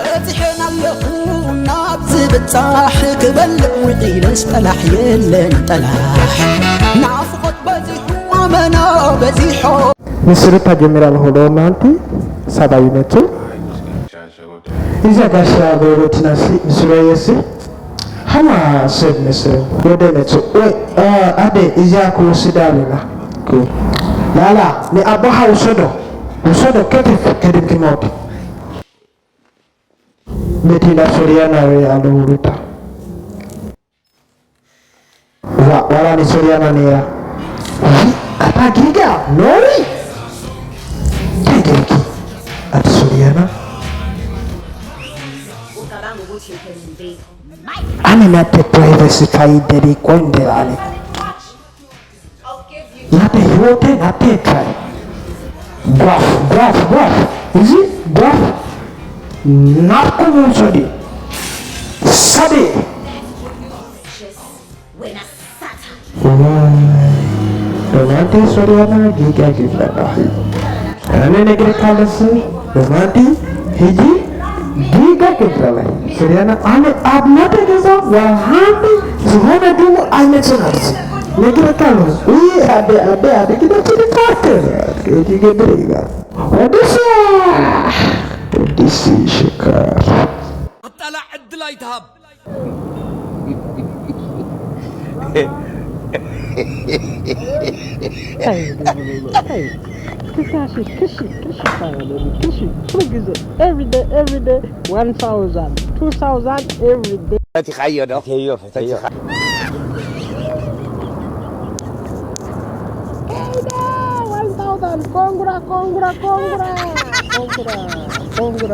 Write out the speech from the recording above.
በፂሐን ኣለኹ ናብ ዝብፃሕ ክበልዕ ውዒለስ ጠላሕ የለን ጠላሕ ናፍቖት በዚሑ ኣመና በዚሖ ንስርታ ጀሚራ ለሆ ዶ ማንቲ ሳባይነቱ እዛ ጋሻ ጎረቤትና ሲ ምስሎ የሲ ሀማ ሰብ ምስል ወደ መጽ ወይ ኣደ እዚያ ክወስዳ ኣለና ላላ ንኣቦሃ ውሰዶ ውሰዶ ከትፍ ከድም ክሞት መዲና ሶርያና ወይ ኣለዉ ሩታ ዋ ዋላ ንሶርያና ነይራ ኣታ ጊጋ ኖሪ እንታይ ገይርኪ ኣቲ ሶርያና ኣነ ናተ ፕራይቨሲ ካይደሊ ቆንደ ኣለ ናተ ህይወተ ናተ ፕራይ ጓፍ ጓፍ ጓፍ እዚ ጓፍ ናብኩም ውሰዱ ሳቢ When I sat ዶናቴ ሶርያና ጌጋ ጌጋ ኣነ ነግረካ ኣለስ ዶናቴ ሂጂ ጌጋ ጌጋ ሶርያና ኣነ ኣብ ናተ ገዛ ዋሃንቲ ዝኾነ ድሙ ኣይመፅን ኣብዚ ነግረካ ኣለኹ ውይ ኣደ ኣደ ኣደ ግዳ ትድፋክር እቲ ገብር ይጋር ወዲስ ወዲስ ሽካር ኣጣላዕ ዕድል ኣይትሃብ። ክሳሽ ክሺ ክሺ ይባላል። ክሺ ሁልጊዜ every day every day one thousand two thousand every day ፈቲኻዮ ዶ? ፈቲኻ። one thousand ኮንግራ ኮንግራ ኮንግራ ኮንግራ ኮንግራ